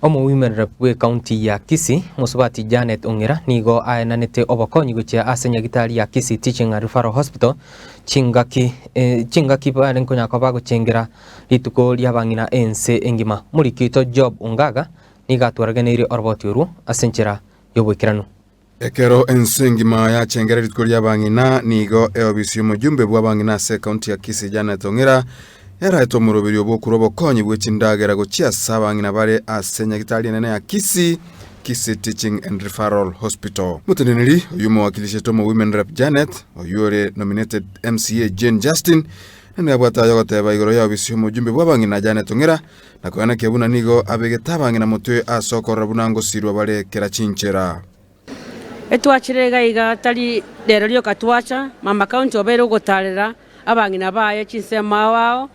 Omowomen Rep bw'ecounty ya Kisii, Mosubati Janet Ong'era nigo aenanete obokonyi gochia ase nyagitari ya Kisii Teaching and Referral Hospital chingaki chingaki bare nkonya koba bagochengera rituko ri'abang'ina ense engima. Omoriki oito Job Ongaga nigo atwarageneirie oroboti orwo ase enchera y'oboikeranu. Ekero ense engima yachengera rituko ri'abang'ina, nigo eobisi y'omojumbe bw'abang'ina ase ekaunti ya Kisii Janet Ong'era yaraete omoroberio bw'okorua obokonyi bwe chindagera gochia ase abang'ina bare ase nyagitari enene ya Kisii, Kisii Teaching and Referral Hospital. Omoteneneri oyio omowakilishete omo Women Rep Janet, oyio ore nominated MCA Jane Justin, naende abwate aya ogoteba igoro y'eobisi y'omojumbe bw'abang'ina Janet Ong'era na koenekia buna nigo abegete abang'ina motwe ase okorora buna ngosirwa bare kera chinchera. Etwachire iga iga tari rero rioka twacha, mama county obeire ogotarera abang'ina baye chinsemo ao ao,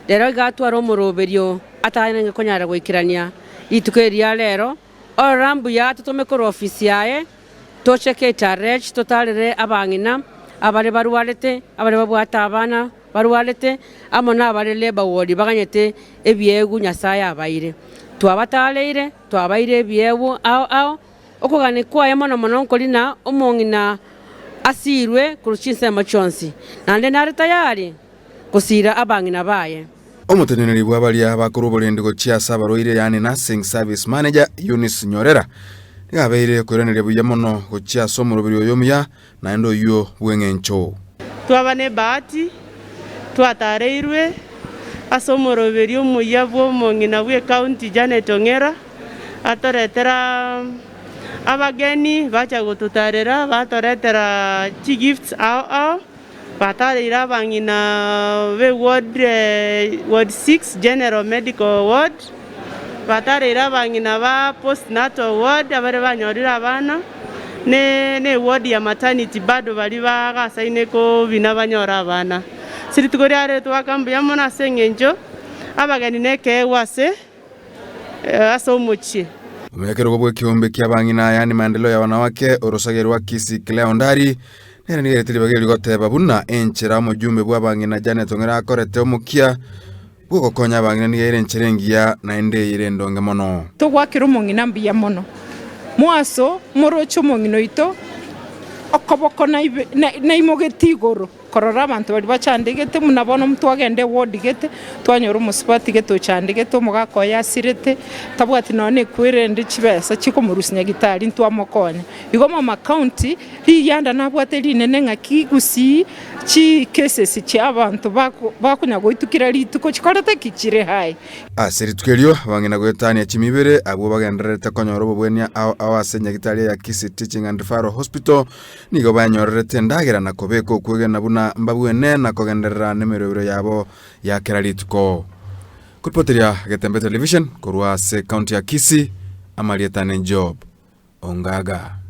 rero iga atware omoroberio atarenge konyara goikerania rituko eri ria rero, orora mbuya totome korwa ofisi yaye toche KTRH totarere abang'ina abare barwarete, abare babwate abana. Barwarete amo nabare labour ward baganyete ebiegwa Nyasae abaire. Twabatareire, twabaire ebiegwa ao ao, okogania kwaye mono mono nkori na omong'ina asiirwe korwa chinsemo chionsi, naende nare tayari gosiira abang'ina baye. Omoteneneri bwa baria bakorwa oborendi gochia ase abarwaire yaani Nursing Service Manager Eunice Nyorera nigo abeire okoiraneria buya mono gochia ase omoroberi oyo omuya naende oyio bw'eng'encho. Twaba nebahati, twatareirwe ase omoroberio omuya bw'omong'ina bw'ecounty Janet Ong'era, atoretera abageni bacha gototarera, batoretera chigifts ao ao, batareire abang'ina be ward ward six general medical ward, batareire abang'ina ba post natal ward abare banyorire abana, ne ne eward ya maternity bado baria bagasaine kobina banyore abana. Ase rituko ria rero twaka mbuya mono ase eng'encho abageni nekeegwa ase ase omochie. Omoyakerogo bw'ekeombe ki'abang'ina yaani Maendeleo ya Wanawake, orosage rwa Kisii Claire Ondari, nere nigo airete ribaga erio goteba buna enchera omojumbe bw'abang'ina Janet Ong'era akorete omokia bw'ogokonya abang'ina nigo ere enchera engiya naende eyere endonge mono. Togoakera omong'ina mbuya mono. Mwaso moroche omong'ina oito okoboko naimogete igoro korora abanto baria bachandegete buna bono twagenda eward gete twanyora omosubati gete ochandegete omogaka oye asirete tabwati nonya na ekwerende chibesa chikomorusia nyagitari ntwamokonya. Igo mama county Rigianda nabwate rinene ng'aki gusii chi cases chia abanto bakonya goitukira rituko chikorete ki? Chire high. Ase rituko erio abang'ina goetania chimibere abwo bagendererete konyora obobwenia ao ao ase nyagitari ya Kisii Teaching and Referral Hospital nigo banyorerete endagera na kobeka okwegena buna mbabwene na kogenderera nemerobero yabo ya kera rituko. Koripoteria Getembe Television korwa ase county ya Kisii, amarieta ne Job Ongaga.